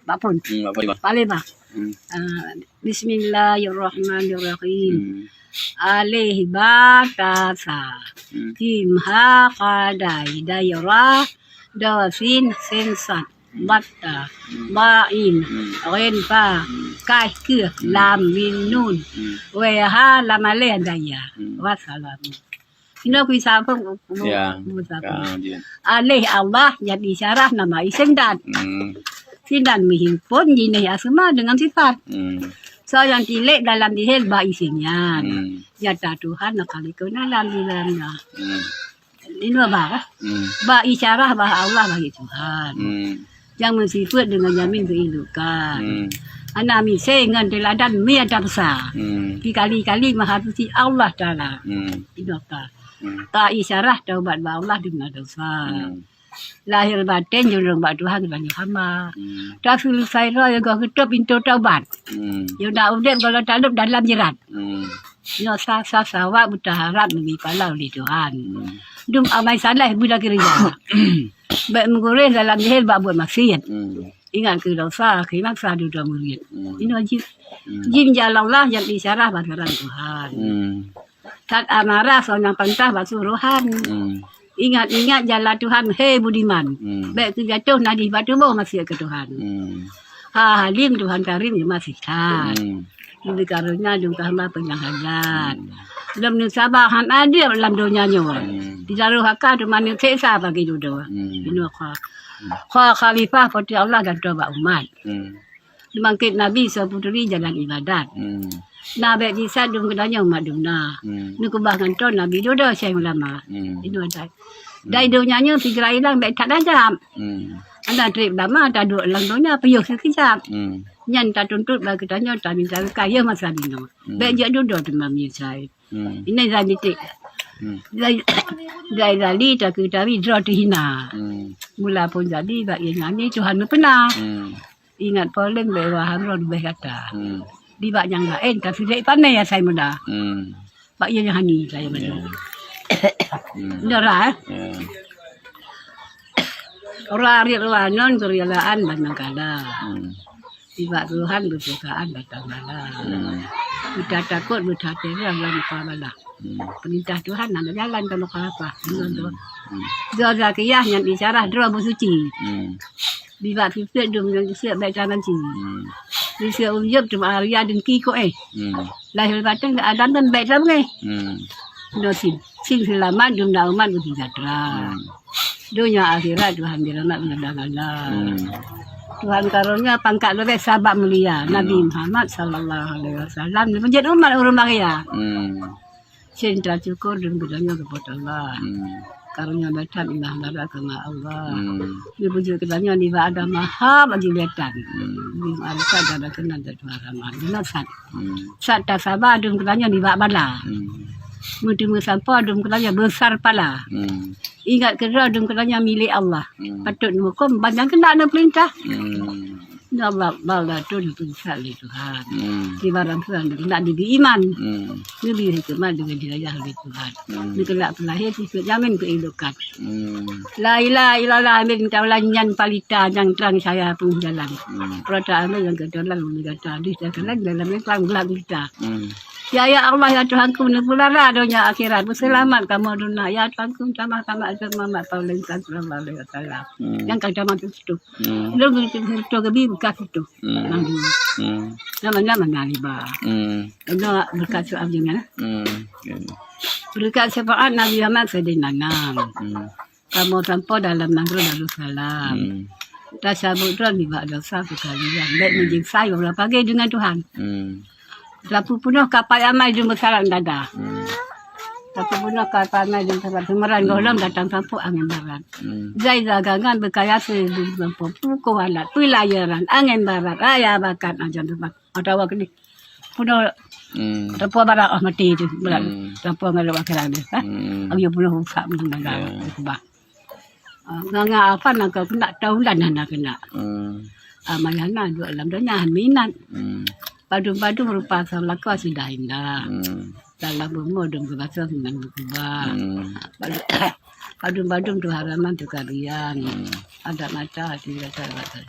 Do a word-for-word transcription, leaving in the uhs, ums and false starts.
Bak phon. Hmm, bak phon. Bak lima. Hmm. Ah, bismillahirrahmanirrahim. Hmm. Alif ba ta sa. Hmm. Jim ha kha dai dai ra. Do sin sin sad. Bat ta. Hmm. Ba in. Hmm. Ghin fa. Hmm. Kaf keuh. Hmm. Lam mim nun. Hmm. Wee ha lam alif dai ya. Hmm. Wassalam. Inoe kuisapeueng, ya, kuisapeueng. Alif Allah nyang isyarah nama isim dat. Hmm. Sinan meuhimpon jinéh asma dengan sifat. Hmm. Soe nyang tilék dalam jihil ba isim nyan. Hmm. Nyata Tuhan na kali keuna lam di dalamnya. Hmm. Inoe ba, hmm, ba isyarah bah Allah bagi Tuhan. Hmm. Nyang meusifeuet deungon jamin geuilukan. Hmm. Hana misé ngon teuladan mie tabsa. Hmm. Sikali-kali meuhadisi Allah Taala. Hmm. Inoe ka. Hmm. Ta isyarah taubat bak Allah deungon dosa. Hmm. Lahé batén jurông bak Tuhan geutanyoe hamba. Hmm. Ta seuleusai droe yoh goh geutôb pintoe taubat. Hmm. Yoh na udeb goh lom talôb dalam jeurat. Hmm. Nyoe sa-sa sawa beutaharab neubri pala lé Tuhan. Hmm. Dum amai saleh beuda keureuja. Bèk meuguréh dalam jahil bak buet maksiet. Hmm. Ingat keu dosa, keu maksa dudoe murit. Hmm. Inoe jim. Hmm. Jim jalan Allah nyang isyarah bak jalan Tuhan. Hmm. That amarah soe nyang pantah bak surohan. Hmm. Ingat-ingat jalan Tuhan, he budiman. Hmm. Bèk keu jatoh najih bak tuboh maksiet keu Tuhan. Hmm. Ha Halim Tuhan Karim geumasih that. Hmm. Geubri karonya dum keu hamba peue nyang hajat. Hmm. Lom neusaba hana adil lam donya nyoe. Hmm. Di daru haka teuma neuseksa bagi dudoe. Hmm. Inoe kha. Hmm. Kha khalifah peuti Allah gantoe bak umat. Hmm. Bangkét Nabi soe peuturi jalan ibadat. Hmm. Na bèk jisat dum geutanyoe umat dum na. Hmm. Neukeubah ngon ton Nabi dudoe syèh ulama. Hmm. Inoe that. Hmm. Dai donya nyoe sigra ilang bèk that dajab. Hmm. Hana trép lama taduek lam donya piôh sikeujab. Hmm. Nyan tatuntut bak geutanyoe taminta keukai yoh masa jinoe. Hmm. Bèk jak dudoe teuma meunyeusai. Hmm. Ini zai miték. Hmm. Zai, zai zali takeu tawi droe teuhina. Hmm. Mula phon jadi bak ié nyan Tuhan meupeuna. Hmm. Ingat polém bèk waham droe leubeh gata. Hmm. Di bak nyang laén ka sidék pané asai muda. Hmm. Bak ié nyan hani saya madu. Ya. Hmm. Dara, eh? Ya. Ora riet ora nyon keurilaan ban mangkada. Hmm. Nibak Tuhan beupeukaan batang bala. Hmm. Beuta takot, beuta teureung lam muka bala. Hmm. Peurintah Tuhan hana jalan lam muka apa. Hmm. Droe zakiyah nyan isyarah droe beusuci. Hmm. Nibak sifeuet dum nyang sifeuet bèk tabanci. Hmm. Sifeuet ujub teuma aria dengki ko eh. Hmm. Lahé batén Adam dan bèk tabeungéh. Hmm. Inoe sin, sin seulamat dum na umat beuseujahtra. Hmm. Donya akhirat Tuhan bri rahmat meunadang Allah. Hmm. Tuhan karonya pangkat leubeh sabab mulia. Hmm. Nabi Muhammad sallallahu alaihi wasallam neupeujeuet umat ureueng bahagia. Hmm. Cinta syukur dum geutanyoe keu Po teu Allah. Hmm. Karonya batang iman barak keu Allah. Hmm. Neupeujeuet geutanyoe nibak Adam maha bagi letan. Hmm. Di marekat dan keunan Tuhan rahmat. Inoe san. Hmm. Sat tasaba dum geutanyoe nibak bala. Hmm. Meuteumé sampoe dum geutanyoe beusar pala. Hmm. Ingat keudroe dum geutanyoe milék Allah. Hmm. Patôt neuhuköm ban nyang keuneuk neupeurintah. Hmm. Ya Allah, bala tun peusat lé Tuhan. Hmm. Di barang Tuhan keuneuk dibri iman. Hmm. Neubri hikmat deungon hidayah lé Tuhan. Hmm. Neukeuneuk peulahé sikeup jamin keu ilukan. Hmm. La ilaha illallah, amin. Taulan nyan palita nyang trang cahya peungeuh jalan. Hmm. Peurata amin nyang keu jalan, ulih gata dih jalan dalam nyang trang gelap gulita. Hmm. Ya, ya Allah, ya Tuhanku, neupeulara donya akhirat, beuseulamat kamoe dum na. Ya Tuhanku, tamah-tamah seulamat pauleng sallallahu alaihi wasallam. Hmm. Nyang ka jaman tu situ. Hmm. Lôn geuteupeue situ geubi bekas situ. Hmm. Nang dulu. Hmm. Nama-nama na liba. Hmm. Kena bekas tu abdi mana? Hmm. Bekas syafaat Nabi Muhammad Sayyidina Nam. Hmm. Kamoe sampoe dalam nanggroe Darussalam. Hmm. Tasabut droe nibak dosa keukalian. Bèk meujeunsai uroe pagée deungon Tuhan. Hmm. Lapue peunoh kapai amai dum beusarat dada. Hmm. Lapue peunoh kapai amai dum beusarat. Seumeurang gohlom datang sampôk angén barat. Hmm. Jai dagangan beukaya seudum sampôk. Pukôh alat peulayaran angén barat. Raya bakat ajan teumpat. Atawa keudeh. Peunoh. Hmm. Teupeu barang oh mati tu, berat. Hmm. Teupeu ngon lewat akhirat dia, ha? Hmm. Ayo peunoh rusak meunan. Ya. Khutbah. Ah, ngon apa nak kena tahu dan hana kena. Hmm. Ah, mayana dua lam donya han minat. Hmm. Padum-padum rupa sang lakoe sudah indah. Hmm. Dalam bumoe dum keubasoe ngon beukeuba. Hmm. Padum-padum tu haraman tu karian. Hmm. Ada mata hati rasa-rasa.